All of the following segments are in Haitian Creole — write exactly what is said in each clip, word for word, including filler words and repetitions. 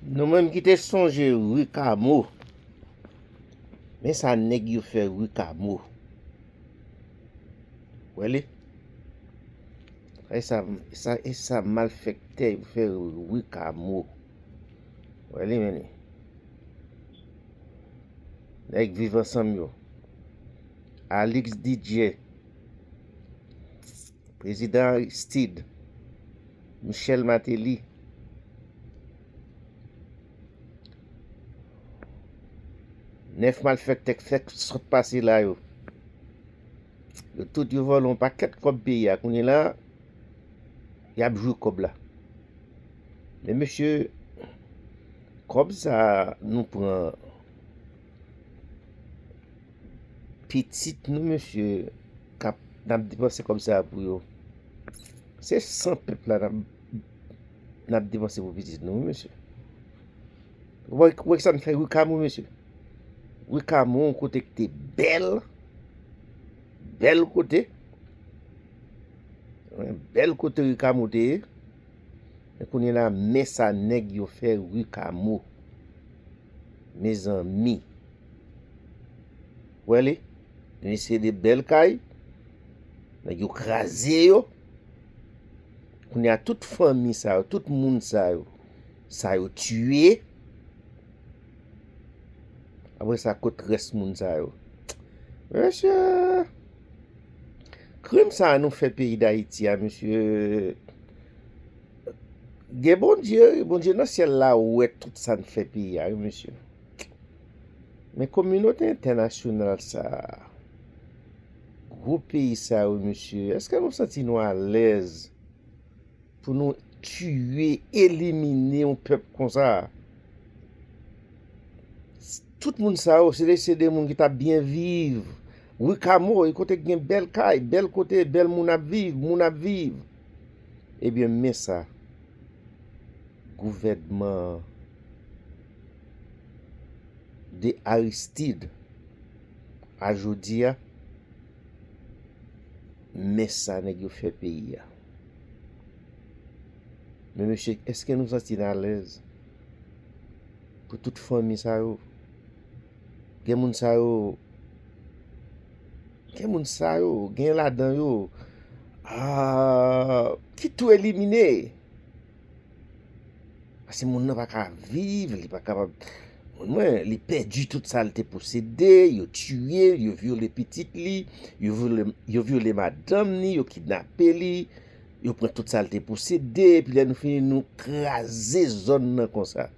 Nou menm ki te sonje Rikamo, men sa nèg yo fè Rikamo. Wè li? E sa, sa, e sa malfektè yo fè Rikamo. Wè li, men li. Nèg Viv Ansanm yo. Alix Didier. Prezidan Aristide, Michel Martelly, nèf malfektè k fèk sot pase la yo. Yo tout yo vòlè yon pakèt kòb peyi a. Kounye la, y ap jwe kòb la. Men mesye, kòb sa nou pran pitit nou, mesye, k ap, n ap depanse kòb sa a pou yo. Se san pèp la n ap, n ap depanse pou pitit nou, wi, mesye. Ou wè, ou wè sa n fè Rikamo, mesye? Rikamo, yon kote ki te bèl, bèl kote, bèl kote Rikamo te ye. Men kounye la, men sa nèg yo fè Rikamo. Mezanmi. Wè li? Li se de bèl kay. Nèg yo kraze yo. Kounye a, tout fanmi sa yo, tout moun sa yo, sa yo tiye. Apre sa, kot rès moun sa yo? Mesye, krim sa a nou fè peyi Dayiti a, mesye, gen Bondye, wi, Bondye nan syèl la wè tout sa n fè peyi a, wi, mesye. Men kominote entènasyonal sa a, gwo peyi sa yo, mesye, èske nou santi nou alèz pou nou tiye, elimine yon pèp konsa? Tout moun sa yo, se de, se de moun ki t ap byen viv. Rikamo, e kote ki gen bèl kay, bèl kote, bèl moun ap viv, moun ap viv. Ebyen, men sa, gouvènman de Aristide a jodi a, men sa nèg yo fè peyi a. Men mesye, èske nou santi n alèz pou tout fanmi sa yo? Gen moun sa yo, gen moun sa yo, gen ladan yo, ah, ki tou elimine. Paske moun nan pa ka viv, li pa kapab, moun mwen, li pèdi tout sa l te posede, yo tiye, yo vyole pitit li, yo vyole, yo vyole madanm ni, yo kidnape li, yo pran tout sa l te posede, epi lè nou fini, nou kraze zòn nan konsa.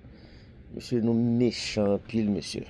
Mesye, nou mechan anpil, mesye.